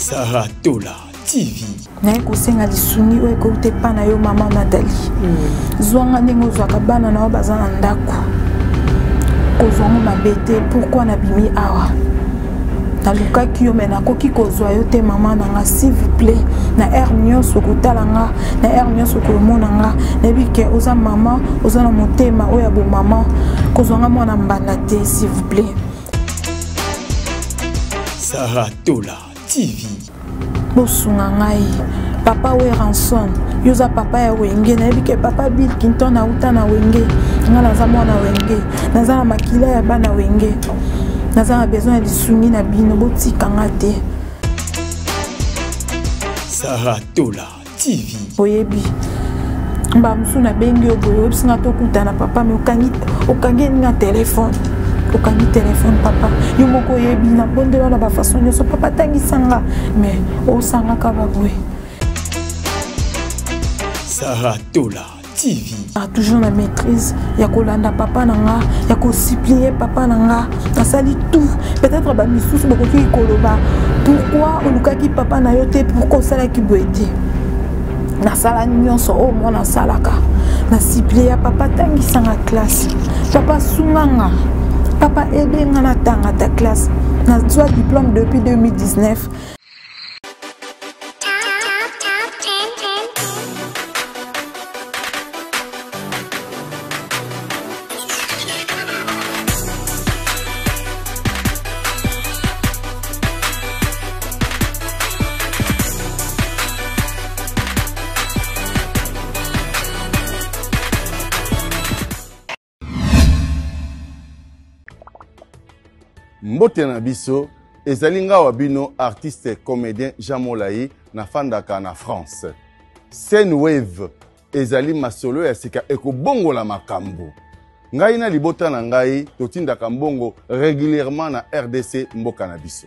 Sarah Tola TV. Naye kosenga lisungi oyo ekouta epa na yo mama Nathalie. Zwanga ndenge ozwaka bana na yo baza na ndako. Kozwa ngo mabe te, pourquoi nabimi awa? Nalukaki yo me nakoki kozwa yo te mama na nga, s'il vous plaît. Na heure nyonso kotala nga, na heure nyonso komona nga, nayebi ke oza mama, oza na motema oyo ya bomama, kozwa nga mwana mbanda te, s'il vous plaît. Sarah Tola TV. Bosunga ngai papa Werrason, yo oza papa ya Wenge, nayebi ke papa Bill Clinton auta na Wenge, nga naza mwana Wenge, naza na makila ya bana Wenge, naza na besoin ya lisungi na bino, botika nga te. Sarah Tola TV. Oyebi mbala mosusu nabengi yo boye, oyebisi nga tokutana papa, me okangi nga telefone, okangi telefone papa, yo moko oyebi nabondela na bafaçon nyonso papa tangisa nga, me osangaka baboye. Sarah Tola TV. Ah, toujours na maîtrise ya kolanda papa na nga, ya kosupplier papa na nga, nasali tout. Peut-être ba misusu bakoki koloba pourquoi olukaki papa na yo te, pourquoi osalaki boye te. Nasala nyonso oyo mwana asalaka, na supplier ya papa tangisanga classe, papa sunganga, papa aide nga natanga ta classe, nazwa diplôme depuis 2019. Mbote na biso ezali nga wa bino artiste comédien Jean Molayi, nafandaka na France. Sendwave ezali masolo ya sika ekobongola makambo. Ngai na libota na ngai totindaka mbongo régulièrement na RDC mboka na biso.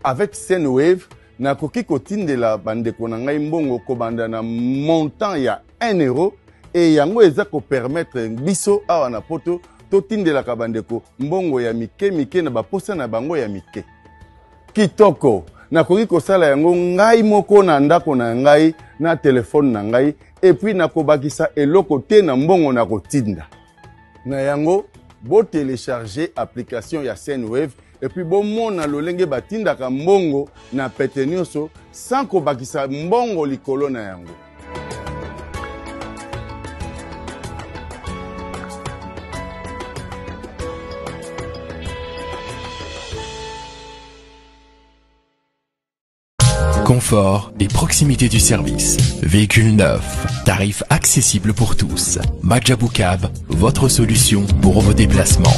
Avec Sendwave nakoki kotindela bandeko na ngai mbongo kobanda na montant ya 1 euro, e yango eza kopermettre biso awa na poto totindelaka bandeko mbongo ya mike mike na baposa na bango ya mike. Kitoko, nakoki kosala yango ngai moko na ndako na ngai na telefone na ngai, et puis nakobakisa eloko te na mbongo na kotinda. Na yango, botelecharge application ya Sendwave et puis bomona lolenge batindaka mbongo na pete nyonso sans kobakisa mbongo likolo na yango. Confort et proximité du service. Véhicule neuf, tarif accessible pour tous. Majabou Cab, votre solution pour vos déplacements.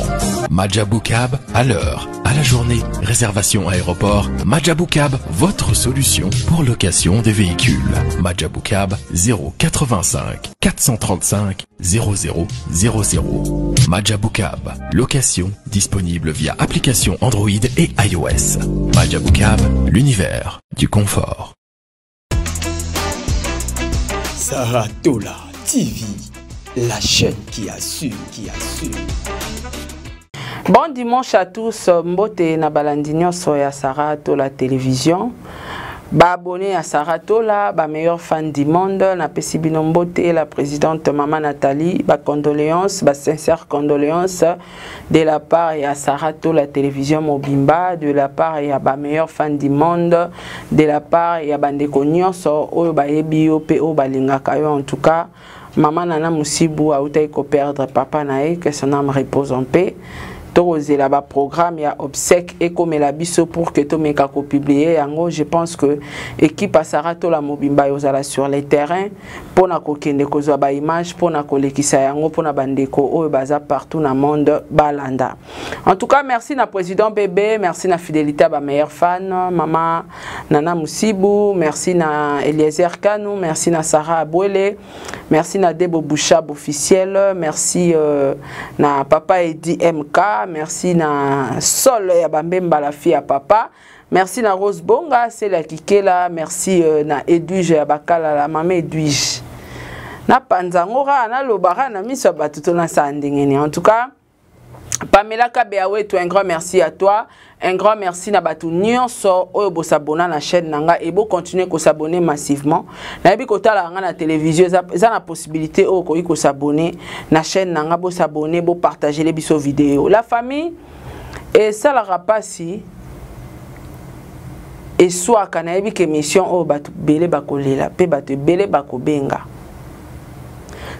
Majabou Cab, à l'heure, à la journée, réservation aéroport. Majabou Cab, votre solution pour location des véhicules. Majabou Cab, 085 435 00 00. Majabou Cab, location disponible via application Android et iOS. Majabou Cab, l'univers du confort. Sarah Tola TV, la chaîne qui assure, qui assure. Bon dimanche à tous, mbote na balandi nyonso ya Sarah Tola Télévision. Ba abonné à Sarah Tola, ba meilleur fan du monde, na pesi bino mbote la présidente Maman Nathalie, ba condoléances, ba sincères condoléances de la part ya Sarah Tola Télévision Mobimba, de la part ya ba meilleur fan du monde, de la part ya bandeko nyonso oyo bayebi yo pe oyo balingaka yo. En tout cas, Maman Nana Musibu autaki ko perdre papa na ye, que son âme repose en paix. Tokozela ba programme ya obsèque ekomela biso pour que tomeka ko publier yango. Je pense que équipe ya Sarah Tola Mobimba yozala sur les terrains pona kokende kozwa ba image, pona kolekisa yango, pona bandeko oyo baza partout na monde balanda. En tout cas, merci na président Bébé, merci na fidélité ba meilleur fan, Maman Nana Musibu, merci na Eliezer Kanou, merci na Sarah Abouele, merci na Debo Bouchab officiel, merci na papa Edi MK, merci na Sol ya Bambemba la fille à papa, merci na Rose Bonga, c'est la Kikela, merci na Edwige ya Bakala la maman Edwige. Na panzangora na lobara na miso ya bato to na sa ndenge ni. En tout cas, Pamela Kabeawetu, un grand merci à toi. Un grand merci na batu nyonso oyo bo s'abonna na chaîne na nga et bo continuer ko s'abonner massivement. Nayebi kotala nga na télévision eza eza na possibilité oyo koki ko s'abonner na chaîne na nga, bo s'abonner, bo partager les biso vidéo. La famille esalaka pasi eswaka, nayebi ke mission oyo bato ebele bakolela mpe bato ebele bakobenga.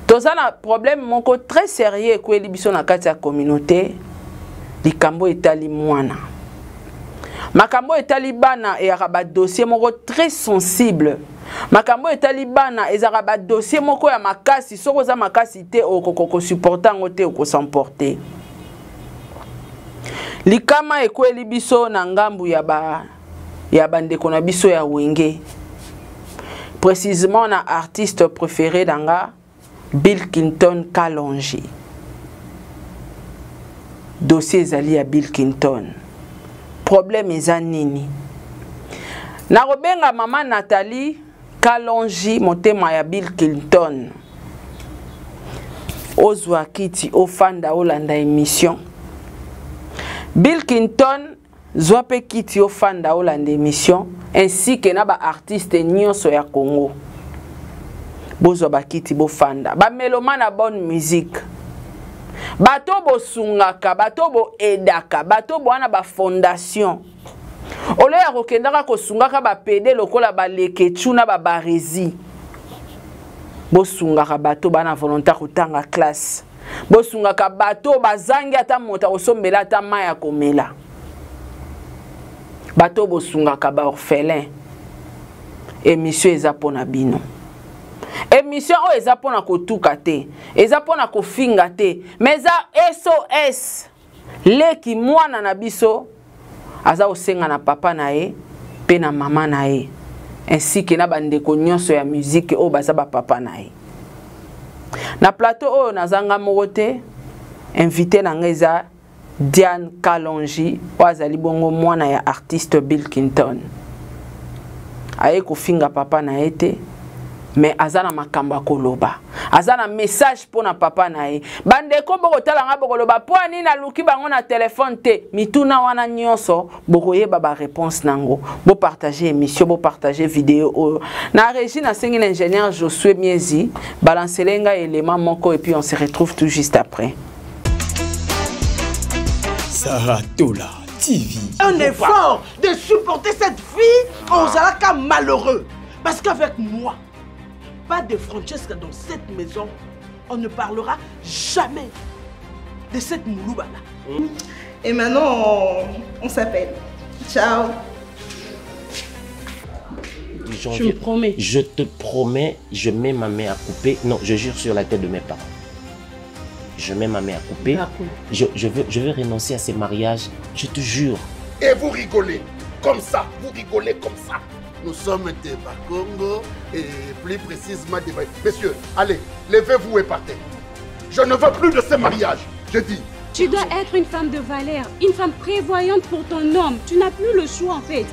Toza na problème moko très sérieux ekweli biso na kati ya communauté, likambo etali mwana, makambo etali bana eyaka ba dossier moko très sensible. Makambo etali bana ezalaka ba dossier moko ya makasi. Soki oza makasi te, okokoka kosupporte yango te, okosemporte. Likama ekweli biso na ngambu ya ba ya bandeko na biso ya Wenge, précisément na artiste préféré na nga, Bill Clinton Kalonji. Dossier ezali ya Bill Clinton. Problème eza nini? Nakobenga mama Nathalie Kalonji, motema ya Bill Clinton. Ozwa kiti, ofanda, olanda émission. Bill Clinton, zwa mpe kiti, ofanda, olanda émission, ainsi que na baartiste nyonso ya Congo. Bozwa bakiti, bofanda. Bameloma na bonne musique, bato bosungaka, bato boedaka, bato bowana bafondation, ole ya kokendaka kosungaka bapede lokola balekecu na babarezi. Bosungaka bato bana volontaire kotanga classe, bosungaka bato bazangi ata moto akosombela ata mai ya komela, bato bosungaka baorphelin. Émission eza mpona bino. Émission oyo eza mpona kotuka te, eza mpona kofinga te, mais eza SOS. Leki mwana na biso aza kosenga na papa na ye mpe na mama na ye, ainsi que na bandeko nyonso ya musique oyo baza bapapa na ye. Na plateau oyo nazanga moko te, invité na ngai eza Diane Kalonji, oyo azali bongo mwana ya artiste Bill Clinton. Aye kofinga papa na ye te, mais aza na makambo ya koloba, aza na message mpo na papa na ye. Bandeko bokotala nga, bokoloba mpo ani naluki bango na telefone te. Mituna wana nyonso bokoyeba baréponse nango. Bopartage émission, bopartage video oyo. Na régie, nasengi na ingénieur Josué Miezi balancele ngai élément moko et puis on se retrouve tout juste après. Sarah Tola TV. Un effort de supporter cette fille, ozalaka malheureux. Parce qu'avec moi, pas de Francesca dans cette maison, on ne parlera jamais de cette Moulouba-là. Et maintenant, on s'appelle. Ciao. Tu me promets? Je te promets, je mets ma main à couper. Non, je jure sur la tête de mes parents. Je mets ma main à couper. Je veux renoncer à ces mariages, je te jure. Et vous rigolez comme ça, vous rigolez comme ça. Nous sommes des Bakongo et plus précisément des... Messieurs, allez, levez-vous et partez. Je ne veux plus de ce mariage, je dis. Tu dois être une femme de valeur, une femme prévoyante pour ton homme. Tu n'as plus le choix en fait.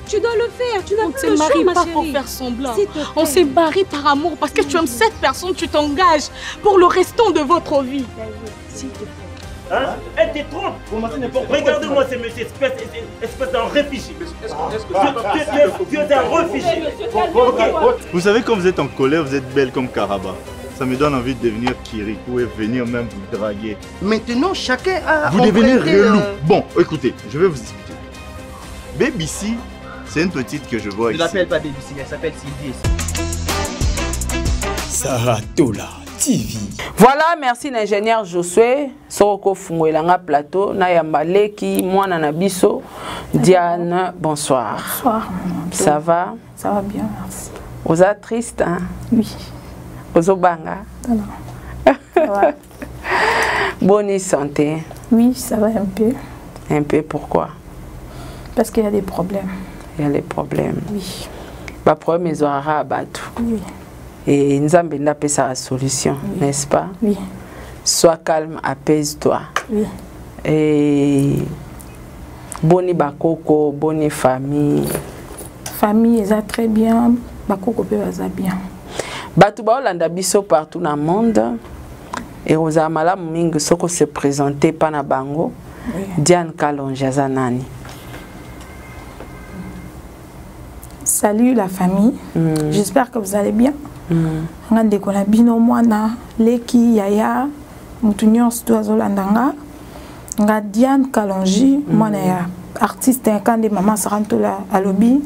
Tu dois le faire, tu n'as plus le choix, ma chérie. On ne s'est marié pas pour faire semblant. On s'est marié par amour parce que tu aimes cette personne, tu t'engages pour le restant de votre vie. S'il te plaît. Hein? Elle te trompe. Regardez-moi ces messieurs, espèce d'un réfugié. Tu es un réfugié. Vous savez, quand vous êtes en colère, vous êtes belle comme Karaba. Ça me donne envie de devenir Kirikou et venir même vous draguer. Maintenant, chacun a. Vous devenez relou. Bon, écoutez, je vais vous expliquer. Baby C, c'est une petite que je vois ici. Je l'appelle pas Baby C, elle s'appelle Sylvie. Sarah Tola TV. Voilà, merci l'ingénieur Josué. Soko Fungoelanga plateau, Nayamba Leki, mwana na biso. Diane, bonsoir. Bonsoir. Ça va? Ça va bien, merci. Oza triste, hein? Oui. Ozobanga? Non. Ça va. Bonne santé. Oui, ça va un peu. Un peu, pourquoi? Parce qu'il y a des problèmes. Il y a des problèmes. Oui. Ba problème ezwaka bato. Oui. Et Nzambe nde apesaka solution, oui. N'est-ce pas? Oui. Sois calme, apaise-toi. Oui. Et boni bakoko, boni famille. Famille eza très bien, bakoko pe baza bien. Bato baolanda biso partout na monde. Ekozala malamu mingi soki ose présente epa na bango. Oui. Diane Kalonji aza nani? Salut la famille. J'espère que vous allez bien. Nga ndeko na bino mwana leki yaya mutu nyonso to azolanda nga nga Diane Kalonji mwana ya artiste kande mama Sarantola alobi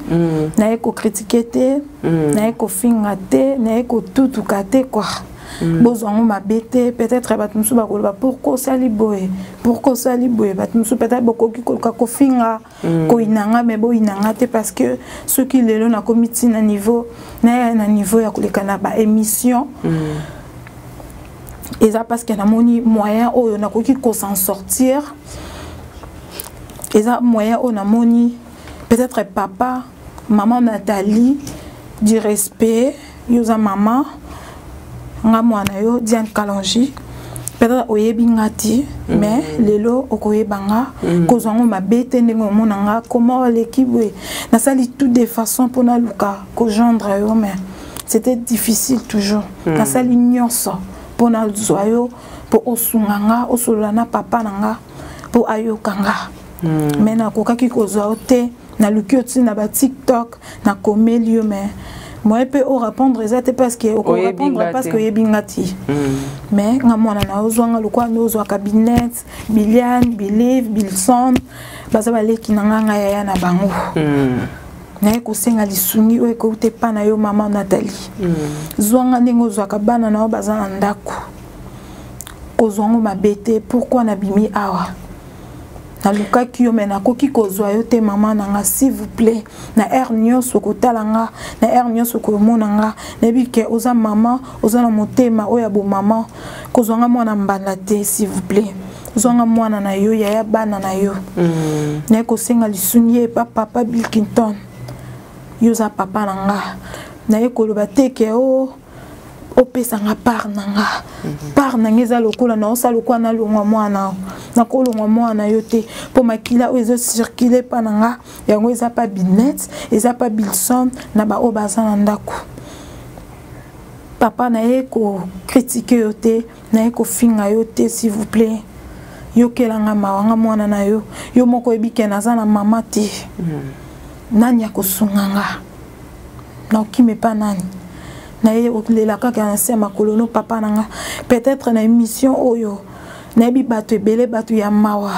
naye ko critiquer te naye kofinga te naye kotutuka te quoi. Bozwa yango mabe te, peut-être bato mosusu bakoloba pourquoi osali boye, pourquoi osali boye. Bato mosusu peut-être bokoki koluka kofinga koyina nga, mais boyina nga te, parce que soki lelo nakomi ti na niveau naya na niveau ya koleka na ba émission, eza parce que namoni moyen oyo nakoki ko s'en sortir, eza moyen oyo namoni peut-être papa maman Nathalie du respect, yo oza mama nga mwana yo Diane Kalonji, peut-être oyebi nga te, mais lelo okoyeba nga. Kozwa yango mabe te ndenge omona nga comment oleki boye, nasali tout de façon mpona luka kojoindre yo, mais c'était difficile toujours. Nasali nyonso mpona zwa yo mpo osunga nga, osolola na papa na nga mpo ayoka nga, mais nakokaki kozwa yo te. Naluki yo ntina ba TikTok, nakomeli yo, mais moyen mpe orépondre eza te, parce que okorépondre parce que oyebi nga te. Mais nga mwana na ozwanga lokola nde ozwaka Binet, Biliane, Bilive, Bilson, baza baleki na nga, nga yaya na bango. Naye kosenga lisungi oyo ekouta epa na yo mama Nathalie. Zwanga ndenge ozwaka bana na yo baza na ndako, kozwa yango mabe te pourquoi nabimi awa, nalukaki yo mais nakoki kozwa yo te. Mama na nga, s'il vous plaît, na heure nyonso kotala nga, na heure nyonso komona nga, nayebi ke oza mama, oza na motema oyo ya bomama, kozwa nga mwana mbanda te, s'il vous plaît, zwanga mwana na yo, yaya bana na yo. Naye kosenga lisungi ye epa papa Bill Clinton, yo oza papa na nga, naye koloba te ke o opesanga part na nga. Part na nga eza lokola naosala lokola nalongwa mwana, nakolongwa mwana yo te, mpo makila oyo ezocircule mpa na nga yango eza pa Binet, eza pa Bilson na baoyo baza na ndako. Papa, naye kokritike yo te, naye kofinga yo te, s'il vous plaît, yokelanga mawa, nga mwana na yo, yo moko oyebi ke naza na mama te. Nani akosunga nga? Naokima epa nani? Naye olela kaka na se ya makolo no papa na nga. Peut-être na émission oyo nayebi bato ebele, bato ya mawa,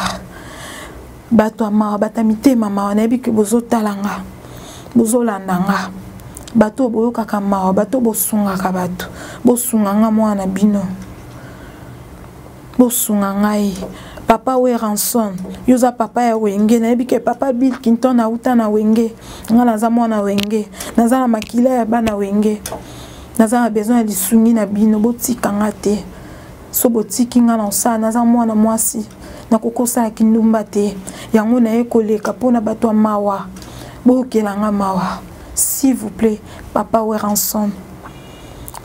bato ya mawa, bato ya mitema mawa, nayebi ke bozotala nga, bozolanda nga, bato oyo boyokaka mawa, bato oyo bosungaka bato, bosunga nga mwana na bino, bosunga ngai. Papa Werrason, yo oza papa ya Wenge, nayebi ke papa Bill Clinton auta na Wenge, nga naza mwana Wenge, naza na makila ya bana Wenge, naza na besoin ya lisungi na bino, botika nga te. So botiki nga na osala, naza mwana mwasi, nakokosala kindumba te, yango naye koleka mpona bato ya mawa, boyokela nga mawa, s'il vous plaît, papa Werrason,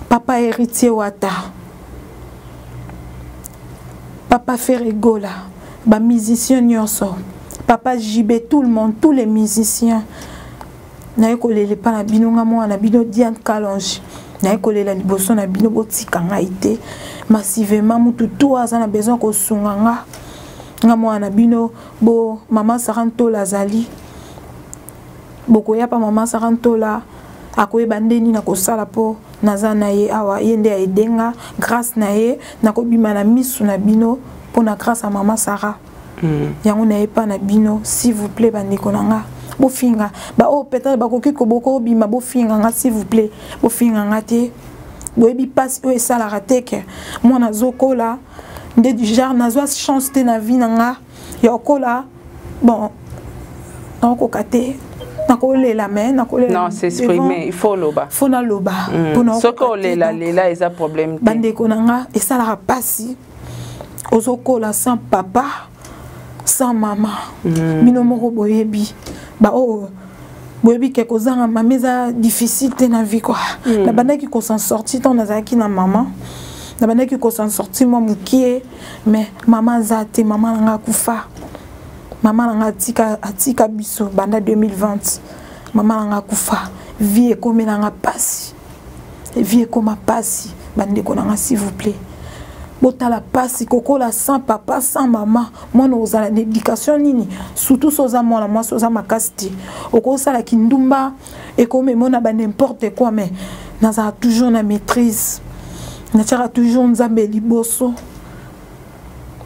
papa Héritier Wata, papa Ferregola, ba musiciens nyonso, papa JB, tout le monde, tous les musiciens, naye kolela epa na bino, nga mwana na bino Diane Kalonge, naye kolela liboso na bino, botika ngai te massivement, mutu to aza na besoin kosunga nga, nga mwana na bino, bo mama Sarah Ntola azali, bokoya pa mama Sarah Ntola, akoyeba nde nini nakosala mpo naza na ye awa, ye nde aide nga, grâce na ye nakobima na misu na bino, mpona grâce ya mama Sarah. Yango nayepa na bino, s'il vous plaît, bandeko na nga, bofinga baoyo peut-être bakoki koboko obima, bofinga nga, s'il vous plaît, bofinga nga te, boyebi mpasi oyo esalaka te ke mwana azokola nde du genre nazwa chance te na vie na nga ya okola, bon, nakokoka te, nakolela, mais nakolela. Non, s'exprimer, il faut loba. Faut naloba. Soki olela lela eza problème te. Bandeko na nga, esalaka mpasi ozokola sans papa, sans mama. Bino moko boyebi, baoyo boyebi ke kozanga mama eza difficile te na vie quoi. Nabandaki kosan sortir ntango nazalaki na mama, nabandaki kosan sortir mwa mokie, mais mama aza te, mama na nga akufa, mama na nga atika, atika biso banda 2020, mama na nga akufa, vie ekomela nga pasi, vie ekoma pasi. Bandeko na nga, s'il vous plaît, Botala pasi kokola sans papa sans mama, mwana ozala na éducation nini? Surtout so oza mwana mwasi oza makasi te, okosala kindumba ekomemona ba n'importe quoi. Mais nazala toujours na maîtrise, natiaka toujours Nzambe liboso,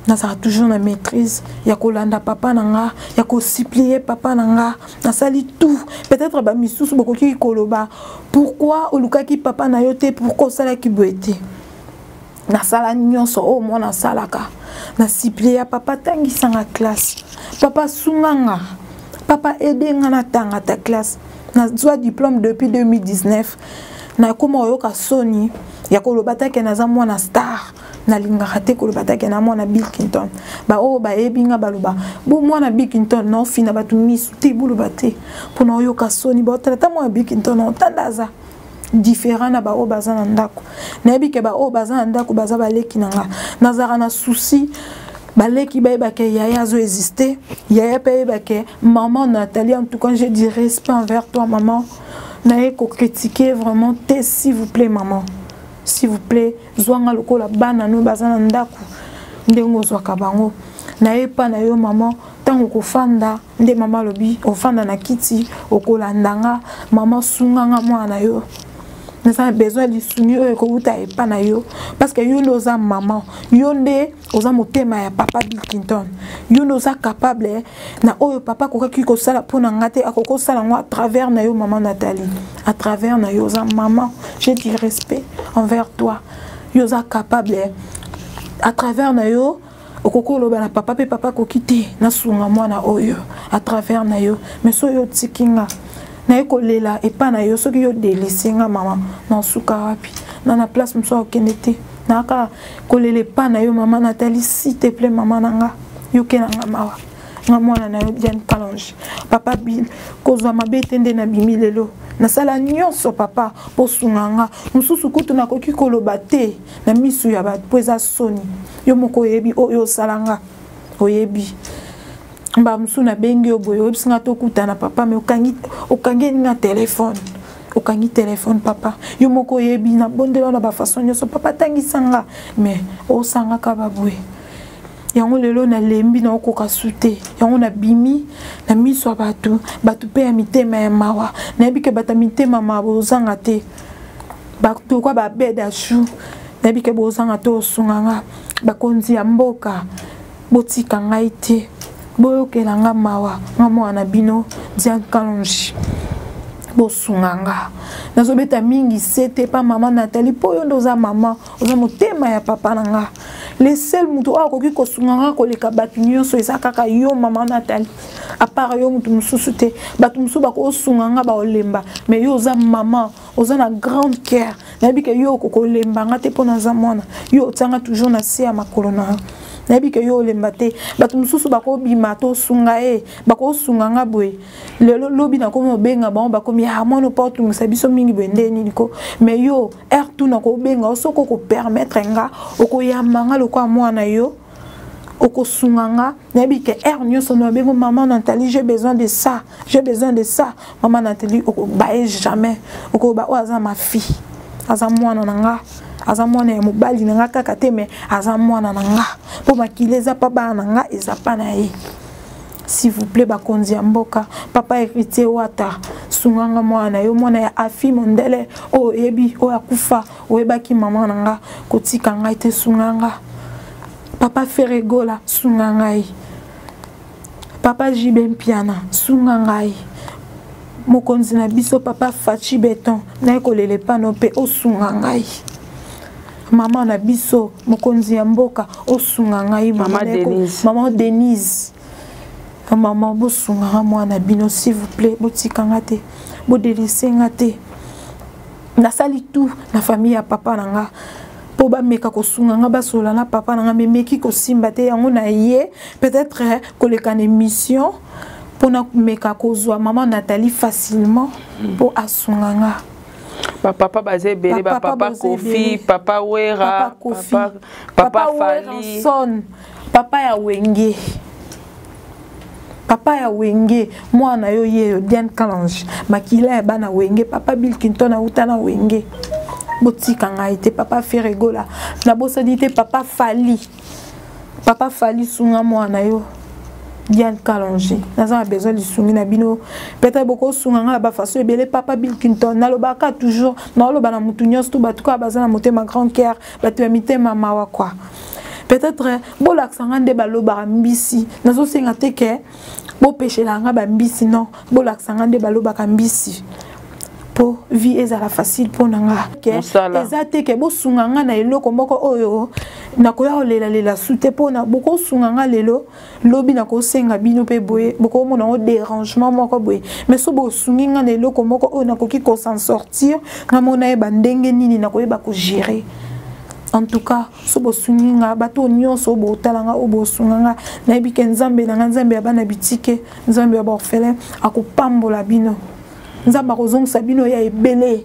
nazala toujours na maîtrise ya kolanda papa na nga, ya kosupplier papa na nga. Nasali tout. Peut-être bamisusu bokoki koloba: pourquoi olukaki papa na yo te? Pourquoi osalaki boye te? Nasala nyonso oyo mwana asalaka. Nasupplier ya papa: tangisanga classe papa, sunganga papa, aide nga natanga ta classe, nazwa diplôme depuis 2019. Nakoma oyoka soni ya koloba take naza mwana star. Nalingaka te koloba take na mwana Bill Clinton. Baoyo bayebi nga baloba bo mwana Bill Clinton, naofina bato misu te, boloba te mpona oyoka soni. Baotala ta mwana Bill Clinton, otanda aza différent na baoyo baza na ndako. Nayebi ke baoyo baza na ndako baza baleki na nga. Nazalaka na souci baleki bayebake yaya azo existe, yaya mpe ayebake maman Nathalie. En tout cas, j'ai du respect envers toi, maman. Naye kocritiquer vraiment te. S'il vous plaît, maman, s'il vous plaît, zwanga lokola bana no baza na ndako ndenge ozwaka bango. Nayepa na yo mama, ntango okofanda nde mama alobi ofanda na kiti, okolanda nga. Mama, sunganga mwana na yo, naza na besoin ya lisungi oyo ekowuta epa na yo, parce que yo nde oza mama, yo nde oza motema ya papa Bill Clinton, yo nde oza capable na oyo papa akokaki kosala mpo na nga te, akoki kosala yango à travers na yo, mama Nathalie, à travers na yo. Oza mama, j'ai du respect envers toi. Yo oza capable, à travers na yo okoki koloba na papa mpe papa akoki te nasunga mwana oyo à travers na yo. Mais soki oyo otiki nga, naye kolela epa na yo, soki yo délaisser nga, mama, nasuka wapi? Na place mosusu akokende te, nayaka kolela epa na yo, mama Nathalie. S'il te plaît, mama na nga, yoke na nga mawa, nga mwana na yo Diane Kalonge. Papa Bill, kozwa mabe te nde nabimi lelo. Nasala nyonso papa mpo sunga nga. Mosusu kutu nakoki koloba te na misu ya bato mpo eza soni. Yo moko oyebi oyo osala nga, oyebi. Mbala mosusu nabengi yo boye, oyebisi nga tokutana papa, mais okangeli nga telefone, okangi telefone. Papa, yo moko oyebi, nabondela na bafaçon nyonso, papa atangisa nga, mais osangaka baboye yango. Lelo nalembi, naokoka su te. Yango nabimi na miso ya bato, bato mpe ya mitema ya mawa. Nayebi ke bato ya mitema mawa bozanga te, bato kwa babeda shu, nayebi ke bozanga te osunga nga. Bakonzi ya mboka, botika ngai te, boyokela nga mawa, nga mwana na bino Diane Kalonji, bosunga nga. Nazobeta mingi se te pa mama Nathalie, mpo oyo nde oza mama, oza motema ya papa na nga. Le seul moto oyo akoki kosunga nga koleka bato nyonso eza kaka yo, mama Nathalie. À part yo, moto mosusu te. Bato mosusu bakosunga nga, baolemba, mais yo oza mama, oza na grande cœur. Nayebi ke yo okokolemba nga te, mpo naza mwana yo, otianga toujours na se ya makolo na yo. Nayebi ke yo olemba te. Bato mosusu bakobima tosunga ye, bakosunga nga boye lelo, lobi nakomi obenga bango, bakomi ah, mwana opa otungisa biso mingi boye nde nini ko. Mais yo, heure tu nakobenga yo, soki okopermettre nga, okoyamba nga lokola mwana yo, okosunga nga. Nayebi ke heure nyonso na babengo: "Mama Nathalie, j'ai besoin de ça, j'ai besoin de ça." Mama Nathalie, okobaye jamais, okoba oyo aza ma fille, aza mwana na nga, aza mwana ya mobali na nga kaka te, mais aza mwana na nga mpo makili eza pa bana na nga, eza pa na ye. S'il vous plaît, bakonzi ya mboka, papa Héritier Wata, sunganga mwana na yo, mwana ya Afi Mondele oyo oyebi, oyo akufa, oyebaki mama na nga, kotika ngai te, sunga nga. Papa Ferregola, sunga ngai. Papa Jibe Mpiana, sunga ngai. Mokonzi na biso papa Faci Beton, naye kolela epano mpe osunga ngai. Mama na biso mokonzi ya mboka, osunga ngai. Mama Denise. Mama Denise, mama, bosungaka mwana bino, s'il vous plaît. Botika nga te, bodélaisser nga te. Nasali tout na famille ya papa na nga mpo bameka kosunga nga, basola na papa na nga, memeki kosimba te. Yango na ye peut-être koleka na émission mpona meka kozwa mama Nathalie facilement mpo asunga nga. Bapapa baza ebele, bapapa Kofi, papa Wera, papa, papa Fali. Son papa ya Wenge, papa ya Wenge, mwana yo yeyo Diane Kalange, makila ya bana Wenge. Papa Bill Clinton auta na Wenge. Botika ngai te papa Ferregola, nabosani te papa Fally. Papa Fally sunga mwana yo. Diane Kalonji naza na besoin lisungi na bino peut-être bokosunga ngai na bafaso ebele. Papa Bill Clinton, nalobaka toujours, naoloba na motu nyonso tu, bato kaka baza na motema grand cœur, bato ya mitema mawa quoi. Peut-être bolakisa ngai nde balobaka mbisi, nazosenga te ke bopeshela ngai bambisi, non, bolakisa ngai nde balobaka mbisi mpo vie ezala facile mpo na nga. Eza te ke bosunga nga na eloko moko oyo nakoya kolelalela su te, mpona bokosunga nga lelo, lobi nakosenga bino mpe boye, bokomona yango dérangement moko boye. Mais so bosungi nga na eloko moko oyo nakoki kosan sortir, nga moko nayeba ndenge nini nakoyeba kogérer. En tout cas, so bosungi nga, bato nyonso oyo botala nga, oyo bosunga nga, nayebi ke Nzambe na nga, Nzambe ya bana bitike, Nzambe ya baorphelin, akopambola bino. Nzambe akozongisa bino ya ebele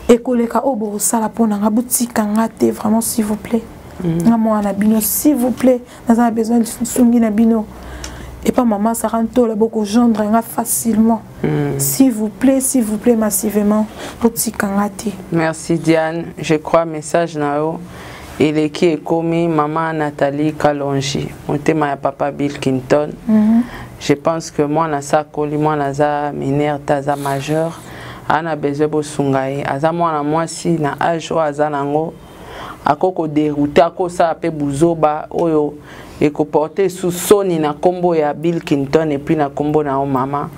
ekoleka oyo bokosala mpo na nga. Botika nga te vraiment, s'il vous plaît. Nga mwana na bino, s'il vous plaît, naza na besoin lisungi na bino. Epa mama Sara Ntola, bokojoindre nga facilement. S'il vous plaît, s'il vous plaît, massivement, botika nga te. Merci Diane, je crois message na yo eleki, ekomi mama Nathalie Kalonji, motema ya papa Bill Clinton. Je pense que mwana asakoli, mwana aza mineur te, aza majeur, aza na besoin bosunga ye. Aza mwana mwasi, na age oyo aza nango, akoki kodérouter, akosala mpe buzoba oyo ekoporter su soni na nkombo ya Bill Clinton et puis na nkombo na yo mama.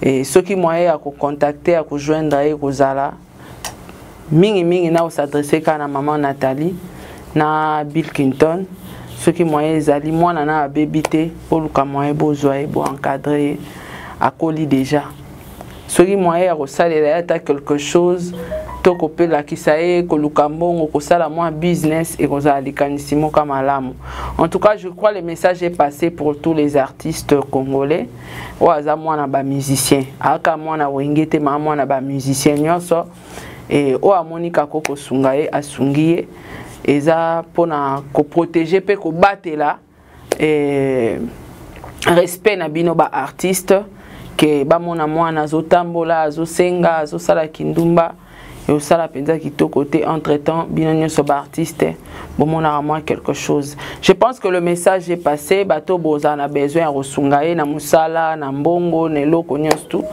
E soki moyen ya kocontacter, ya kojoindre ye kozala mingimingi, na kos'adresser kaka na mama Nathalie na Bill Clinton. Soki moyen ezali, mwana na abebi te, boluka moyen bozwa ye, boencadrer ye, akoli déjà. Soki moyen ya kosalela ye ata quelque chose to kopelakisa ye koluka mbongo, kosala mwa business, ekozala likanisi moko malamu. En tout cas, je crois le message est passé pour tous les artistes congolais. Oyo aza mwana bamusicien, aka mwana Wenge te, maa mwana bamusicien nyonso e oyo amoni kaka kosunga ye, asungi ye. Eza mpona koprotéger mpe kobatela respect na bino baartiste, ke bamona mwana azotambola, azosenga, azosala kindumba, eosala mpenza kitoko te. Entre temps, bino nyonso baartiste bomonaka mwa quelque chose. Je pense que le message est passé. Bato bozala na besoin ya kosunga ye na mosala, na mbongo, na eloko nyonso tu,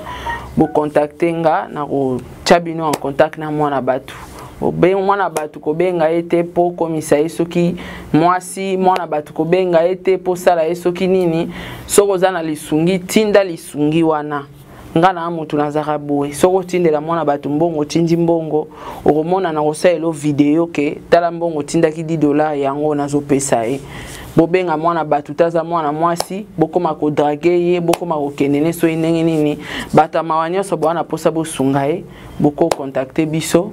bocontacter nga na kotia bino en contact na mwana bato. Mwana bato kobenga ye te mpo komisa ye soki mwasi, mwana bato kobenga ye te mpo sala ye soki nini. Soki oza na lisungi, tinda lisungi wana. Nga na motu nazalaka boye: soki otindela mwana bato mbongo, otindi mbongo, okomona na kosalela video ke tala mbongo otindaki 10 dollar, yango nazopesa ye. Bobenga mwana bato te aza mwana mwasi, bokóma kodraguer ye, bokóma kokende ne soki ndenge nini. Bato ya mawa nyonso boza na mposa bosunga ye, bokocontacter biso.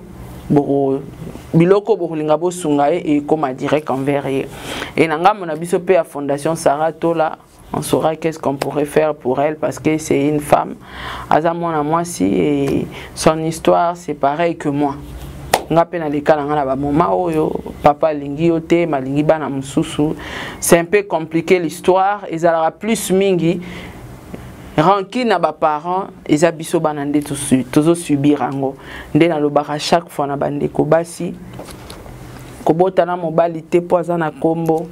Boko biloko bokolinga bosunga ye, ekóma direct envers ye. E na ngambo na biso mpe ya Fondation Sarah Tola, on saura qu'est-ce qu'on pourrait faire pour elle, parce que c'est une femme, aza mwana mwasi, et son histoire, c'est pareil que moi. Nga mpe naleka na nga na bamoma oyo papa alingi yo te, malingi bana mosusu. C'est un peu compliqué, l'histoire ezalaka plus mingi rancune na baparent. Eza biso bana nde tozosubir yango. Nde nalobaka chaque fois na bandeko basi: kobotana mobali te mpo aza na nkombo,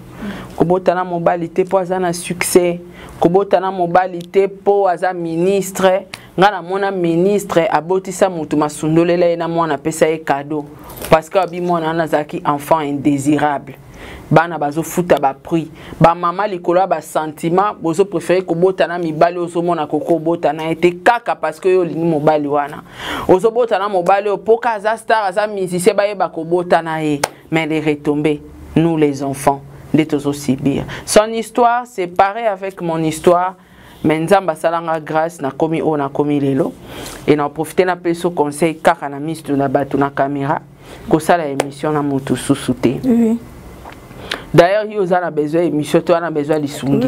kobotana mobali te mpo aza na succès, kobotana mobali te mpo aza ministre. Nga namona ministre abotisa motu, masundolela ye na mwana, apesa ye cadeau parce que abi mwana wana azalaki enfant indésirable. Bana bazofuta baprix. Bamama, likolo ya basentiment, bozopréférer kobota na mibali. Ozomona koko obota na ye te kaka parce que oyo olingi mobali wana, ozobota na mobali oyo mpoka aza star, aza musicien, bayeba kobota na ye. Mais les retombées, nous les enfants nde tozosubir. Son histoire, c'est pareil avec mon histoire, mais Nzambe asalanga grâce, nakomi oyo nakomi lelo. E na profiter napesa conseil kaka na miso na bato, na caméra: kosala émission na motu susu te. D'ailleurs, yo oza na besoin émission to wana, besoin lisungi,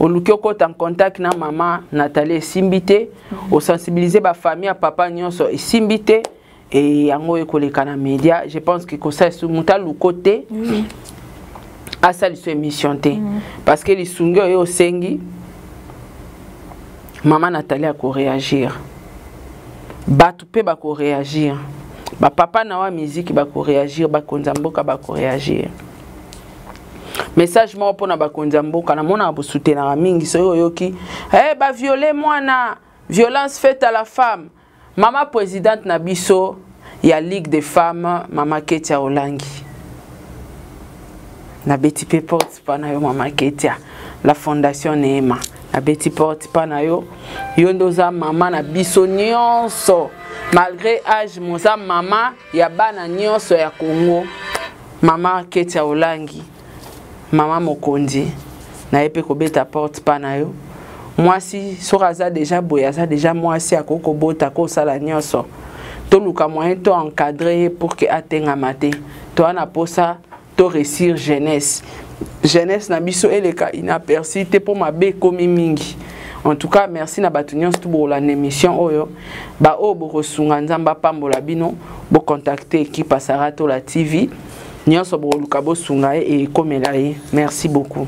oluki okota en contact na mama Nathalie, esimbi te. Osensibiliser bafamille ya papa nyonso, esimbi te. E yango ekoleka na média. Je pense que kosala moto aluko te, asala émission te, parce que lisungi oyo osengi mama Nathalie akoréagir, bato mpe bakoréagir. Bapapa na wa miziki bakoreagir, bakonzi ya mboka bakoreagir. Message moko mpona bakonzi ya mboka, namonaka bosutenaka mingi soki oyoki hey, eh, baviole mwana, violence faite à la femme. Mama présidente na biso ya Ligue des femmes, mama Ketia Olangi, nabeti mpe porte mpa na yo mama Ketia, la fondation Neema, nabeti porte mpa na yo. Yo nde oza mama na biso nyonso, malgré age moza mama ya bana nyonso ya Congo. Mama Ketia Olangi, mama mokonzi, naye mpe kobeta porte mpa na yo. Mwasi soki aza deja boye, aza deja mwasi, akoki kobota, akosala nyonso. Toluka moyen to encadre ye pour ke atengama te. Toa na posa to réussir jeunesse, jeunesse na biso eleka inaperçu te mpo mabe ekomi mingi. En tout cas, merci na bato nyonso to bokolanda émission oyo, baoyo bokosunga, Nzambe apambola bino. Bocontacte équipe ya Sarah Tola TV nyonso, bokoluka bosunga ye ekomela ye. Merci beaucoup.